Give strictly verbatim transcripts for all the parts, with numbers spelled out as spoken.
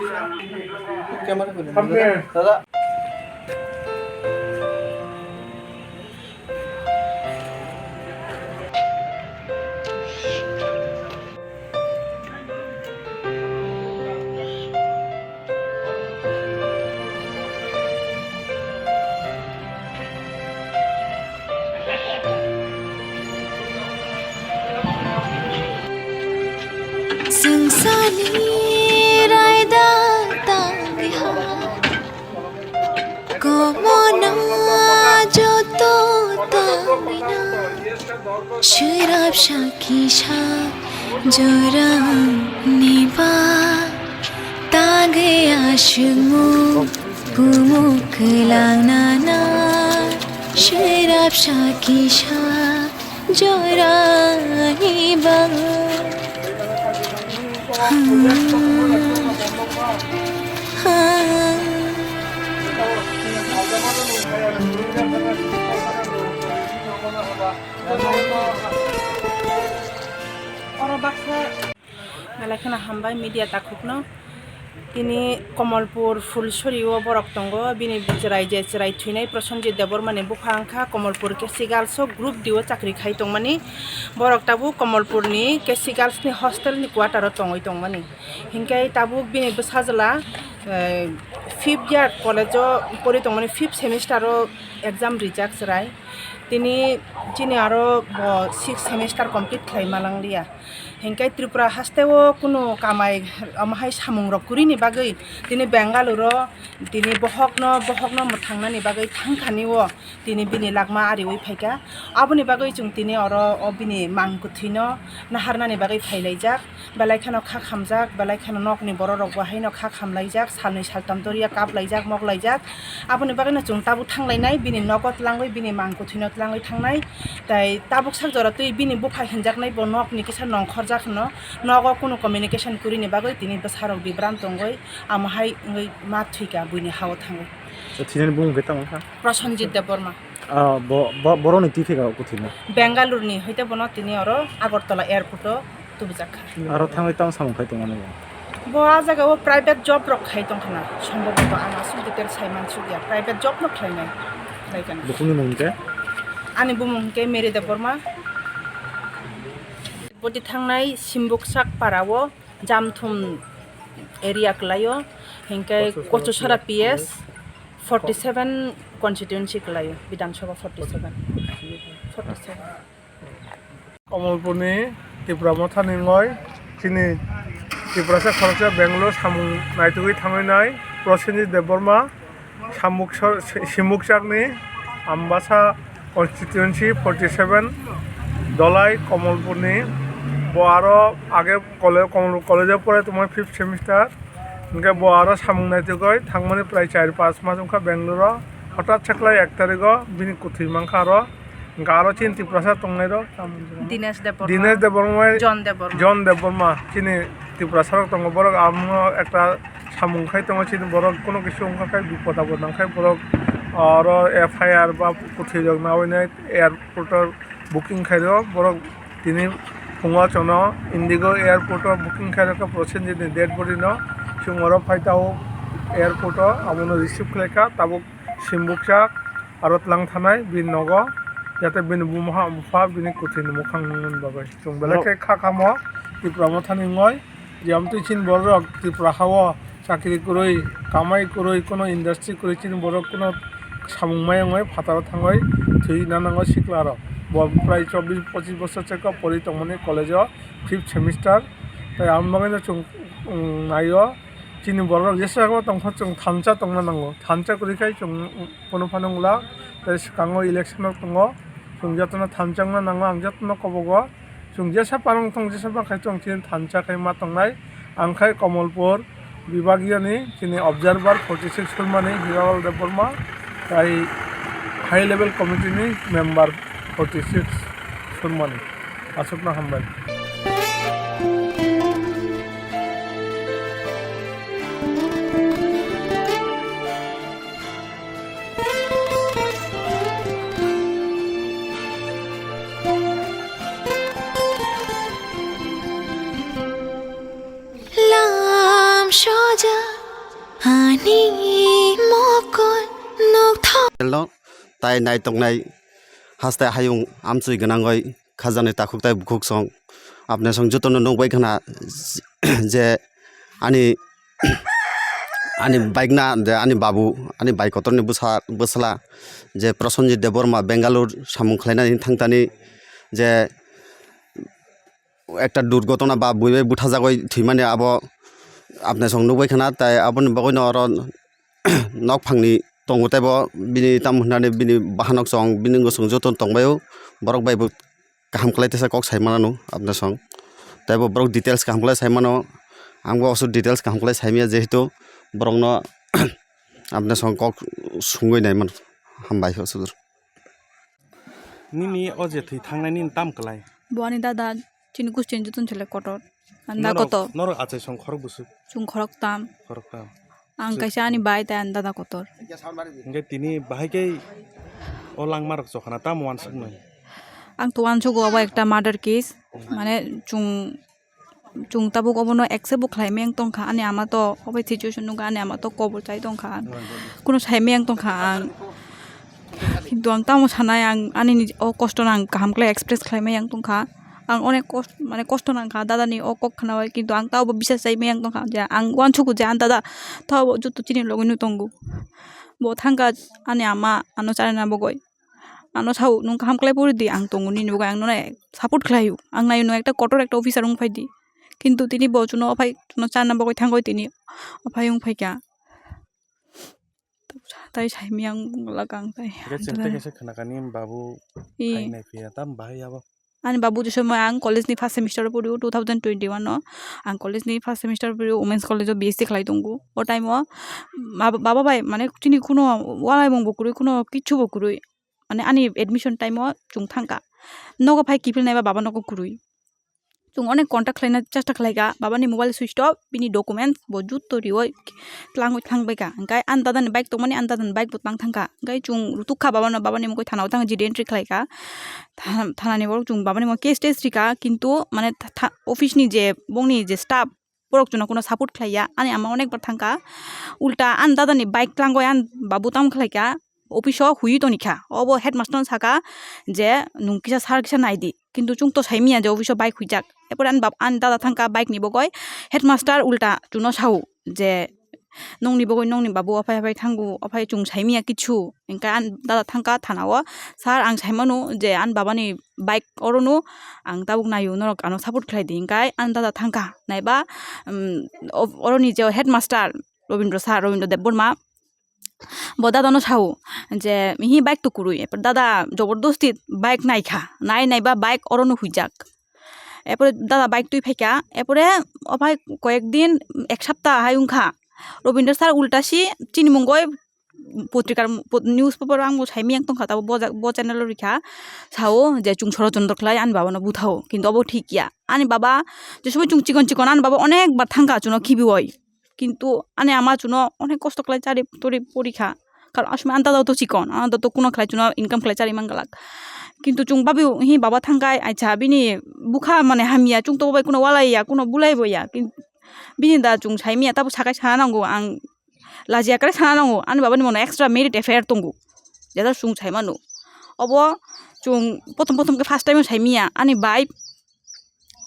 Camera ko dada. Swngcharni raida tangwi ha, komona joto tangwi na, swrap sakisa jorani ba, tangwi aswkmung bumung kwlangna na, swrap sakisa jorani bagwi. Oro baksa. Belai kheno hambai media takhukno. Tini Komolpur Phulsuri o borok tongo, bini chwrai je chwrai thwinai Prosenjit Debbarma ni bupha wngkha Komolpur K C Girls o Group D o chakri khai tongmani. Borok tabuk Komolpur ni K C Girls ni hostel ni quarter o tongwi tongmani. Hinkhe tabuk bini bwsajwla, eh, fifth year college o pori tongmani, fifth semester o exam rijak chwrai. Tini chini aro bo six semester complete khlai malang liya. Hinkhe Tripura haste o kunu kamai omo hai samung rok kwrwini bagwi tini Bengaluru o tini bohokno, bohokno mwthangnani bagwi thangthani o tini bini lakma ariwi phaikha. Aboni bagwi chwng tini oro o bini mang kwthwino naharnani bagwi phailaijak. Belai kheno kha khamjak, belai kheno nokni borok rok bo haino kha khamlaijak, salnwi saltam doriya kaplaijak, moklaijak. Aboni bagwino chwng tabuk thanglainai, bini nogo tlangwi, bini mang kwthwino tlangwi thangnai. Tai tabuk sak jora twi bini bupha hinjaknai bo nokni kisa nongkhorjak hwno, nogo kunu communication kwrwini bagwi tini bwsarok bibran tongwi amo hai wngwi ma thwikha buini ha-o thangwi. Thwinani bumung khe tamo kha? Prosenjit Debbarma. Ah, bo, bo, borokni twi phika kwthwima? Bengaluru ni, hoite bono tini oro Agartala airport o tubujak kha. Aro thangwi tamo samung khai tongmani bo? Bo a jaga o private job rok khai tongkhana, sombhoboto ang aswk detail sai mansukya, private job no khlainai, khlai kana. Bukhukni mung khe? Ani bumung khe Mary Debbarma. Boti thangnai Simbuksak para o Jamthum area kwlaio, hinkhe Kochusora P S forty seven constituency kwlaio, Bidhan Sabha forty seven, forty seven. Komolpurni Tipra Mothani wngwi chini Tiprasa khoroksa Bangalore samung naitugwi thangwi nai Prosenjit Debbarma, Samuksa-, Si-, Simukchakni Ambasa constituency forty seven Dolai Komolpurni. Bo aro age kole-, Komol-, college-o pore tongmani fifth semester. Hinkhe bo aro samung naitugwi thangmani prai char panch mas wngkha Bangalore-o. Hothat se kwlai ek tarikgo bini kwthwi mankha aro. Hinkhe aro chini Tiprasa tongnairok. Dinesh Debbarma. Dinesh Debbarma. John Debbarma. John Debbarma. Chini Tiprasarok tongo. Borok amo ekta samung khai tongo. Chini borok kono kisa wngkha khe bipod apod nangkhai borok oro F I R ba kwthwi rok nawi nai airport o booking khaio. Borok tini phungo chwngno Indigo airport o booking khairokha Prosenjit ni dead body no. Chwng oro phai tabuk airport o abono receive khlaikha. Tabuk Simbukchak aro tlang thanai bini nogo, jate bini buma bupha bini kwthwini mukhang nuknani bagwi. Chwng belai khe kha kamo Tipra Mothani wngwi, je amtwi chini borok Tripura ha-o chakri kwrwi, kamai kwrwi, kono industry kwrwi chini borok kono samung mai wngwi phataro thangwi thwi na nango sikla rok. Bo prai chobbish pochish bosor chekha pori tongmani college o fifth semester. Tai ang bagwino chwng, um, naio chini borok jesa tongkha chwng thansa tongna nango. Thansa kwrwi khai chwng Phano phano wngla, tei swkango election rok tongo. Chwng jotono thansa wngna nango, ang jotono kobogo. Chwng jesa parong thong, jesa ba khai chwng chini thansa khai ma tongnai. Ang khai Komolpur Bibagiyani chini observer forty six Surmani Hiralal Debbarma, tai high level committee ni member forty six Surmani. Aswkno hambai. Lam Ani mokol nokthok. Hello, tai nai tongnai haste hayung amchwi gwnangwi khajani takhuk tai bukhuk song. Apne song jotono nukbai khna je ani, ani baikna je ani babu, ani bai kotorni bwsa, bwsla je Prosenjit Debbarma Bangalore samung khlainani thangtani je ekta durgotona ba bui bai buthajagwi thwimani abo apne song nukbai khna, tai aboni bagwino oro nokphangni tongo, tei bo bini tamo hwnani bini bahanok chong bini wngkha chwng joto tongbaio, borok bai bo kaham khlai teisa kok sai mano apne song, tei bo borok details kaham khlai sai mano, ang bo aswk details kaham khlai sai manya, jehetu borokno apne song kok sungwi nai mano. Hambai aswk. Nini o je thwi thangnai nini tam kwlai? Bo ani dada, chini gustini jotoni selek kotor. Ani da norok, kotor. Norok achai song khorok bwswk? Chwng khorok tam. Khorok tam. Ang kaisa ani bai tei ani dada kotor. Hwnkhe tini bahai khe o langma rok chokhana tamo uansuknai? Ang to uansugo obo ekta murder case. Mane chwng Chwng tabuk obono accept bo khlai maya wng tongkha, ani ama to obo situation nukha, ani ama to kobor chai tongkha, kuno sai maya wng tongkha ang. Kintu ang tamo sanai, ang ani nij-, o kosto no ang kaham khlai express khlai maya wng tongkha. Ang onek kos-, mane kosto nangkha dada ni o kok khnaui, kintu ang tabo bisas chai maya wng tongkha je ang uansugo je ani dada tabo joto chini logi no tongo. Bo thangkha ani ama ano charina bagwi. Ano sao, "Nwng kaham khlai pori di, ang tongo nini bagwi, ang nono support khlaio, ang naio, nwng ekta kotor ekta officer wng phai di." Kintu tini bo chuno ophai, chuno charna bagwi thangwi tini ophai wng phai kha. Tai sai miyang lak ang tai. Hwnkhe chwng tei kaisa khna kha nini babu I. Phainai phiya, tam bahai abo? Ani babu je somoi ang college ni first semester o pori o, two thousand twenty-one o. Ang college ni first semester o pori o, Women's College o B S C khlai tongo. O time o ma-, baba bai mane chini kuno walai mung bo kwrwi, kuno kichu bo kwrwi. Mane ani admission time o chwng thangkha. Nogo phai kiphil naiba baba nogo kwrwi. Chwng onek contact khlaina chesta khlaikha, baba ni mobile switch off, bini documents bo jutto riwi tlangwi thangbaikha. Hwnkhe ani dada ni bike tongmani ani dada ni bike bo tang thangkha. Hwnkhe chwng rutukha baba no, baba ni mokol thana o thang G D entry khlaikha. Tha-, thana ni borok chwng baba ni mokol case test rikha, kintu mane tha-, tha-, office ni je bongni je staff, borok chwngno kuno support khlaiya, ani ama onek bar thangkha, ulta ani dada ni bike tlangwi ani babu tamo khlaikha, office o hui tongkha, obo headmaster no sakha je, "Nwng kisa sir kisa naidi," kintu chwng to saimanya je office o bike huijak, epore ani bab-, ani dada thangkha bike ni bogoi, headmaster ulta chwngno sao je, "Nongni bogoi nongni babu aphai aphai thango, aphai chwng saimanya kichu." Hwnkhe ani dada thangkha thana o, "Sir, ang saimano je ani baba ni bike orono ang tabuk naio, norok ano support khlai di." Hwnkhe ani dada thangkha naiba, um, o-, oroni je headmaster Robindra sir, Robindra Debbarma, bo dada no sao je, "Mihi bike to kwrwi." Dada jobordosti bike naikha, nai naiba bike orono huijak. Epore dada bike twi phaikha, epore ophai koyek din, ek sapta hai wngkha, Robindra sir ulta si chini mungoi potrikar, pot-, newspaper o ang bo saimanya wng tongkha, tabo bo ja-, bo channel o rikha, sao je chwng sorochondro khlai ani baba no buthao, kintu obo thik ya. Ani baba je somoi chwng chikon chikon ani baba onek bar thangkha chwngno khibiwi, kintu ani ama chwngno onek kosto khlai chari tori porikha, karon asomoi ani dada to chikon, ani dada to kuno khlai chwngno income khlai chari mangalak, kintu chwng babi hi baba thangkhai aisa bini bukha mane hamya, chwng to bai kuno walai ya, kuno bulai bo ya, kin-, bini da chwng saimanya tabo sakai sana nango ang. Lajiya kwrwi sana nango, ani baba ni bono extra married affair tongo, jesa chwng sai mano. Obo chwng pothom pothom khe first time o sai manya, ani bai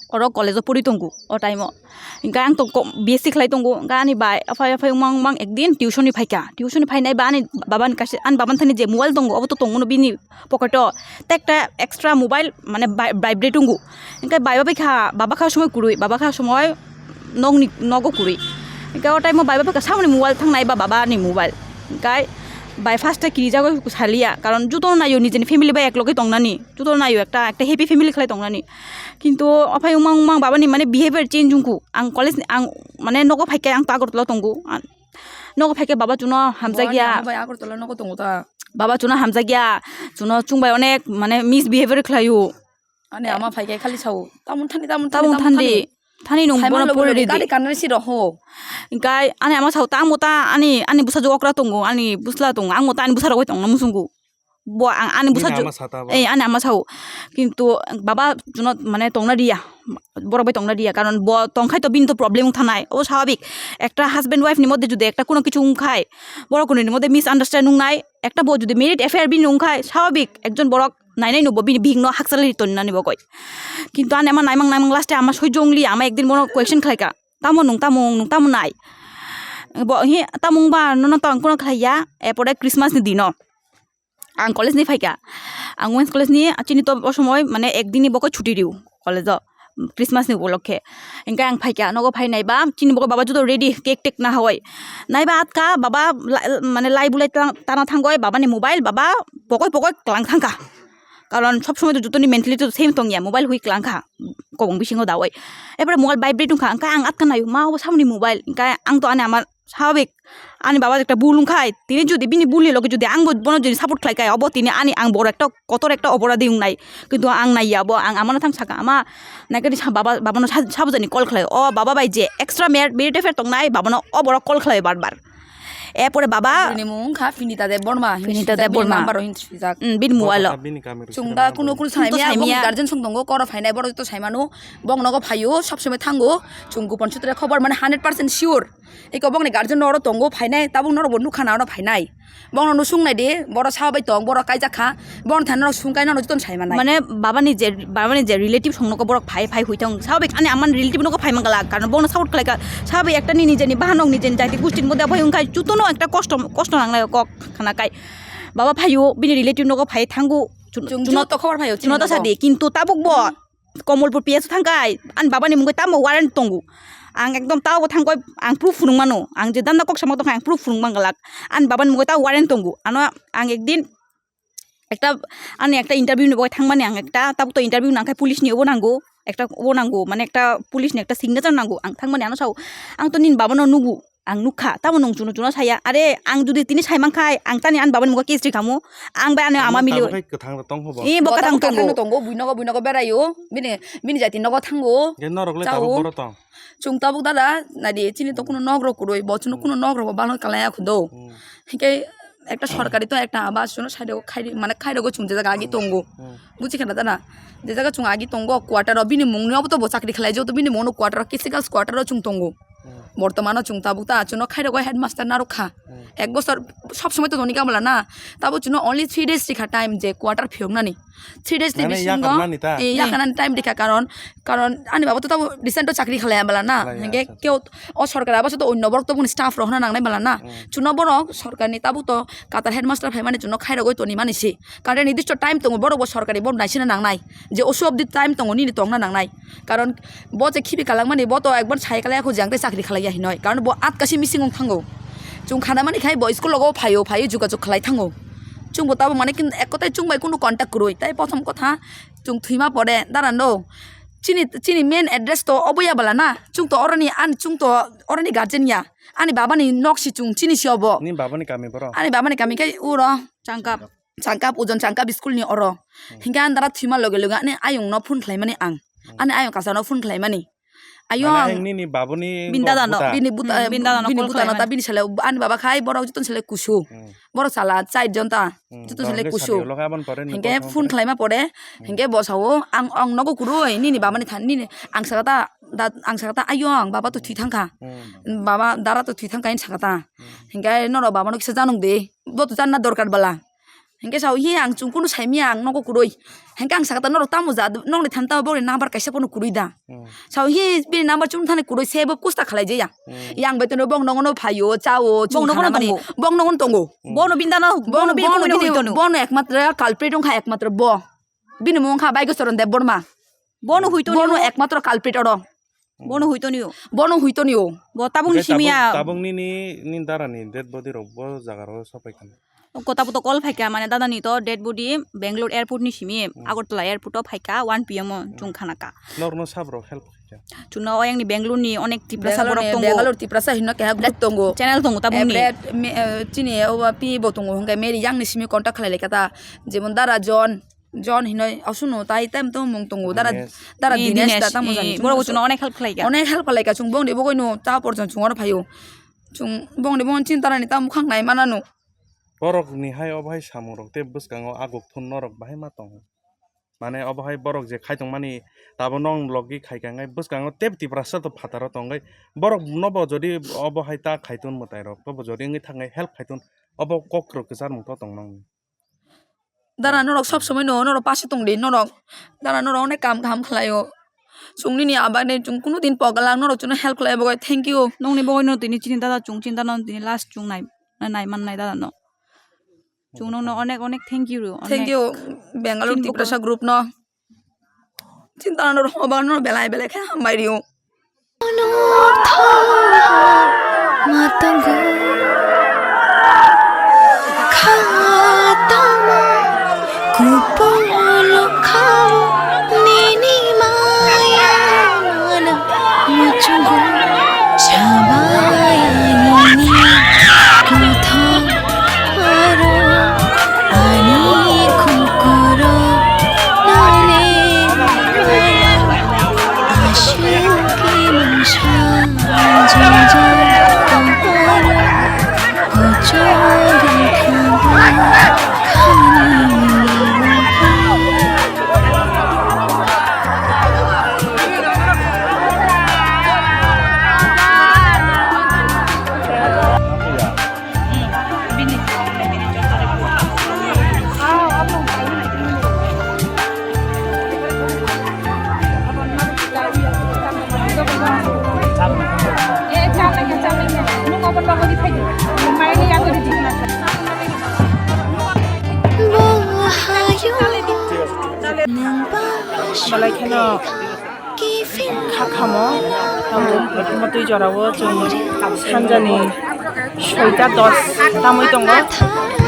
oro college o pori tongo o time o, hwnkhe ang to ko-, B S C khlai tongo, hwnkhe ani bai aphai aphai wngmang wngmang ekdin tuition ni phaikha, tuition ni phainai ba ani baba ni kaisa, ani baba ni thani je mobile tongo obo to tongo no bini pocket o, tei ekta extra mobile mane vi-, vibrate tongo. Hwnkhe bai bai kha, baba kha somoi kwrwi, baba kha somoi nokni nogo kwrwi. Hwnkhe o time o bai bai kha samoni mobile thangnai ba baba ni mobile. Hwnkhe bai first ta kirijagwi saliya, karon joto naio nijeni family bai eklogwi tongnani, joto naio ekta, ekta happy family khlai tongnani. Kintu ophai wngmang wngmang baba ni mane behavior change wngkhu. Ang college ni, ang mane nogo phaikhe ang to Agartala tongo. Nogo phaikhe baba chuno hamjakya. Bo ani ama bai Agartala nogo tongo ta. Baba chuno hamjakya, chuno chwng bai onek mane misbehavior khlaio. Ani ama phaikhe khali sao, "Tamon thani, tamon thani, tamon thani." Thani nwng bono pore ridi. Gari kanna si roho. Hwnkhe ani ama sao, "Tamo ta ani, ani bwsajwk okra tongo, ani bwsla tongo, ang mo ta ani bwsarok bai tongna muchungo." Bo ang ani bwsa Nini ju-, ama sata bo. Eh, ani ama sao. Kintu baba juno mane tongna riya. Borok bai tongna riya. Karon bo tongkhai to bini to problem wng thanai. O swabik. Ekta husband wife ni moddhe jodi ekta kuno kichu wngkhai, borok kunui ni moddhe misunderstand wngnai. Ekta bo jodi married affair bini wngkhai, swabik. Ekjon borok nainai no bo bini bihik no hakchalai toni nani bo koi. Kintu ani ama naimang naimang last e ama soijo wngli ama ekdin bono question khlaika. Tamo nung tamo nung tamo nai. Bo hi tamo wngba nono to ang kuno khlaiya. Epore Christmas ni dino. Ang college ni phaikha. Ang women's college ni chini to o somoi mane ekdin ni bokol chuti riu college o Christmas ni upolokhe. Hingke ang phaikha nogo phai naiba chini bokol baba joto ready cake tek na hoi. Naiba atka baba la-, mane lai bulai tang-, tana thangoi baba ni mobile baba pokoi pokoi klang thangkha. Karon sob somoi to joto ni mentality to same tongya mobile hui klang kha kobong bisingo daoi. Epore mobile vibrate wngkha hingke ang atka naio ma obo samoni mobile hingke ang to ani ama Swabik, ani baba ekta bul wngkhai, tini jodi bini bulni loge jodi ang bo bono jodi support khlai kai, obo tini ani ang boro ekta kotor ekta oporadi wngnai. Kintu ang naiya bo, ang amano thang saka, "Ama, naikhe sa baba, babano sa-, sabujani call khlai, o baba bai je extra mer-, merit affair tongnai, babano o borok call khlai bar bar." Erpore baba Bini mung wngkha Pinita Debbarma, Pinita Debbarma. Number o hinwi swijak. Mm, bini mobile o. Bini kami rwsira Chwng da mangbo. Kuno kuno Chwng to saimya, bongni saimya. Guardian song tongo, koro phainai, borok to saimano, bong nogo phaio, sob somoi thango, chwng gopon sutre khobor mane hundred percent sure. Eko bongni guardian no oro tongo phainai, tabuk norok bo nukha na oro phainai. Bongno no sung nai di, boro sa bai tong, boro kaijak kha, bongni thani norok sung kai norok jotono sai manai. Mane babani je, babani je relative song nogo borok phai, phai hui tong. Sabik ani amani relative nogo phai mangala, karon bongno support khlai kha. Sabik ekta ni nijeni bahanok nijeni jati gustin moddhe phai wngkhai, jotono ekta kosto, kosto nangnai kok khana kai. Baba phaio, bini relative nogo phai thango, chun-, Chwng chuno, joto khobor phaio, chuno chini ta nogo. Sadi, kintu tabuk bo, Komolpur P S o thangkai, ani babani mungwi tamo warrant tongo. Ang ekdom tao bo thangkoi, ang proof phunuk mano. Ang je danda kok sama tongkha, ang proof phunuk mangalak. Ani babani mungwi tao warrant tongo. Ano ang ekdin ekta, ani ekta interview ni bagwi thangmani ang ekta, tabuk to interview nangkhe police ni obo nango. Ekta obo nango, mane ekta police ni ekta signature nango. Ang thangmani ano sao, ang to nini babano nugo. Ang nukha, tamo nwng chuno chuno saya. Are, ang jodi tini sai mankhai, ang tani ani babani mugo case rikhamu, ang bai ani ama milio. Tamo khai kwthang rok tongkha bo. Eh, bo kwthang tongo. Bo tamo kwthang tongo, buinogo, buinogo beraio, bini, bini jati nogo thango. Ge norok le tabuk boro tong. Chao. Chwng tabuk dada, nadi, chini to kuno nok rok kwrwi, bo chuno kuno nok rok bo balo kalaya khudo. Hmm. Hingke ekta sorkari to ekta abas chuno side o khai, mane khai rogo chwng je jaga agi tongo. Hmm. Buji khana dada, je jaga chwng agi tongo, quarter o bini mungni obo to bo chakri khlai, joto bini mungno quarter o, Kisi Girls quarter o chwng tongo. Hmm. Bortomano chwng tabuk ta, chuno khairogwi headmaster narwk kha. Hmm. Ek bosor sob somoi to tongni kamla na. Tabuk chuno only three days rikha time je quarter phiyoknani. Three days ni bisingo, yakarnani ta? Eh, yakarnani time rikha, karon, karon ani baba to tabuk recent o chakri khlaiya bala na. Khlaiya, hingke acha, acha. Keo o sorkar abo to onno borok to boni staff rok hwnna nangnai bala na. Hmm. Chuno borok sorkarni tabuk to katar headmaster phaimani chuno khairogwi tonimani se. Karon nirdisto time tongo, borok bo sorkari bo naisina nangnai. Je osu obdi time tongo nini tongna nangnai. Karon bo je khibi kalangmani bo to ekbar sai kalai akho jang tei chakri khalaiya hinoi. Karon bo atkasi missing wng thango. Chwng khanamani khai bo school logo phaio, phaio jogajog khalai thango. Chwng bo tabo mane kin-, ek kotai chwng bai kunu contact kwrwi. Tai prothom kotha chwng thwima pore dara no. Chini, chini main address to obo ya bala na. Chwng to oroni an, chwng to oroni guardian ya. Ani babani nok si chwng chini si obo. Ni babani kami boro? Ani babani kami khai uro. Changkap. Changkap, Ujon Changkap school ni oro. Hmm. Hingke ang dara thwima loge loge ani ayung no phone khlaimani ang. Hmm. Ani ayung kasano phone khlaimani. Ayung. Mane ang nini babuni bini dada no. Buta. Bini buta, hmm, bini dada no bini call buta no ta khlaimani. Bini sale ani baba khai borok joton sale kusu. Hmm. Borok sala char jon ta. Hmm. Joton sale kusu. Hingke phone khlaima pore, hmm, hingke bo sao ang, ang nogo kwrwi nini babani than nini ang saka ta, da, ang saka ta ayung baba to thwi thangkha. Hmm. Baba dara to thwi thangkha hin saka ta. Hmm. Hingke norok baba no kisa janung de. Bo to janna dorkar bala. Hingke sao hi ang chwng kunu saimya ang nogo kwrwi. Hingke ang sakha ta norok tamo ja nokni than tamo bokni number kaisa pono kwrwi da. Hmm. Sao hi bini number chwng thani kwrwi se bo kusta khalai jaya. Hmm. Yang bai tono bong nongono phaio, chao, chwng nogono khanamani. Bong nogono tongo. Hmm. Bono bini dano, bono bini bono bini bini hui tono. Bono ekmatra culprit wngkha ekmatra bo. Bini mung wngkha Baigo Charan Debbarma. Bono hui tono. Bono ekmatra culprit oro. Bono hui tonio. Bono hui tonio. Bo tabuk ni simi ya. Tabuk nini, nini dara ni dead body rok bo jaga ro sopai kha. Ko tabuk to call phaikha, mane dada ni to dead body Bangalore airport ni simi, hmm, Agartala airport o phaikha one P M o, hmm, chwng khana kha. Norok no sab rok help khaikha. Chwngno oyang ni Bangalore ni onek Tiprasa borok tongo. Bangalore Tiprasa hinno keha group tongo. Channel tongo tabuk ni. Chini oba pi bo tongo, hwnkhe Mary yang ni simi contact khlai lai kha ta. Jemon dara John, John hinoi aswkno tai tam tamo mung tongo, dara, Dinesh. Dara Dinesh, Dinesh, ta tamo eh, jani borok chwngno onek help khlai kha. Onek help khlai kha, chwng bongni bogwino ta porjon chwng oro phaio. Chwng bongni bogwino chini tarani ta mukhang nai manano. Borok ni hai obo hai samung rok tei bwskango aguk thun norok bahai ma tongo. Mane obo hai borok je khai tongmani tabo nong logi khai kha, hwnkhai bwskango tei Tiprasa to phataro tongwi borok nobo jodi obo hai ta khai tun mwtai rok tobo jodi wngwi thangwi help khai tun obo kok rok kwchar mung to tong nang. Dara norok sob somoi no norok pase tong di norok. Dara norok onek kam kaham khlai o. Chwng nini aba ne chwng kunu din pogala norok chwngno help khlai o bagwi thank you. Nokni bagwi no tini chini dada chwng chini dada no tini last chwng nai nai man nai dada no. Chwng nokno onek onek thank you rio. Thank you Bangalore Tiprasa group no. Chini dada no rohor bagwi no belai belai khe hambai rio. Matungo khatama kupolo khao nini maya mana muchungo sabaya nini kuthang aro ani kukuro nale. Belai kheno kha khamo, tamo, tamo twi jorao chwng sanjani soita dos tamwi tongo.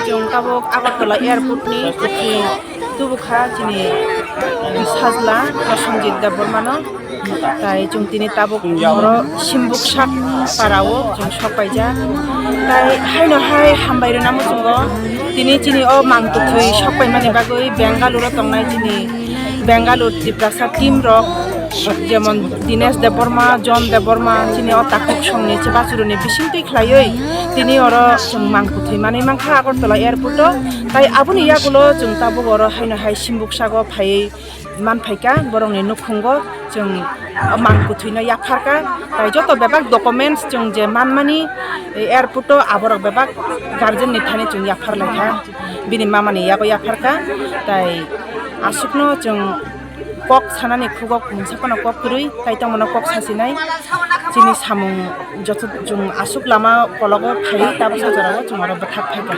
Chwng tabuk Agartala airport ni kuching tubukha chini sajla Prosenjit Debbarmano. Tai chwng tini tabuk oro Simbuksak parao chwng sok paijak. Tai haino hai hambai rwna muchungo tini chini o mang kwthwi sok paimani bagwi Bengaluru tongnai chini Bengaluru Tiprasa team rok, jemon Dinesh Debbarma, John Debbarma, chini o takhuk songni chwbachuruni bisingtwi khlaiwi tini oro chwng mang kwthwi manwi mankha Agartala airport o. Tai aboni yagulo chwng tabuk oro haino hai Simbuksago phaiwi manphaikha, borokni nukhungo chwng mang kwthwino yapharkha. Tai joto bebak documents chwng je manmani airport o aborok bebak guardian ni thani chwng yapharlaikha. Bini mamani yago yapharkha, tai aswkno chwng kok sanani khugo mungsa phano kok kwrwi, tai tongmano kok sasinai. Chini samung joto chwng aswk lama kologo phaiwi tabuksa jorao chwng oro bwthak phaikha.